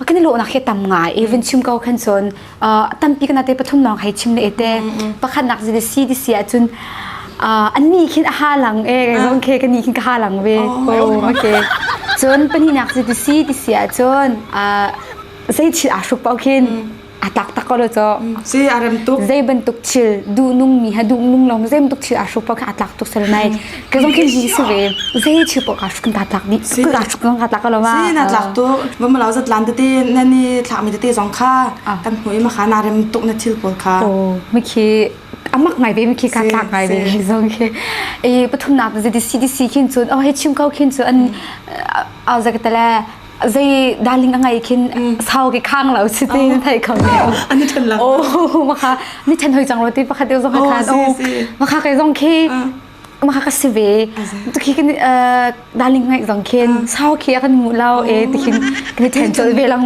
Kan i lawhnak hi tam ngai. Even chim ko khan cun tampi kana te pathum lawng hei chim le te. Pakhatnak zi si ti si ahcun an ni khin a ha lang e zong khe ka ni khin ka ha lang ve. Oh, okay. Cun pahnihnak zi ti si ti si ahcun zei thil aa hruk paoh khin a tak tak ko lo cho. Si a rem tuk. Zei bantuk thil duh nung mi ha duh nung lo zei bantuk thil aa hruk paoh khin a tlak tuk sel mai. Ka zong khin hi si ve. Zei thil paoh ka hruk ta tlak dih. Ka hruk zong ka tlak ko lo ma. Si na tlak tuk. Va ma lo zat lan tete na ni thlak mi tete zong kha kan hmu i ma kha na rem tuk na thil pawl kha. Oh, mi khi amak ngai ve mi khi ka tlak ngai ve zong khi. E pathumnak ZDC DC khin cun oh hei chim ko khin cun an a zakatale zei darling a ngai khin sau ke khang lo si ti na thei kho ne an ni then lang oh maka ni then hoi chang lo ti pakhat zong kha oh maka kai zong khi maka ka si ve tu khi kan darling ngai zong khin sau khi kan mu lo e ti khin kan then chol ve lang.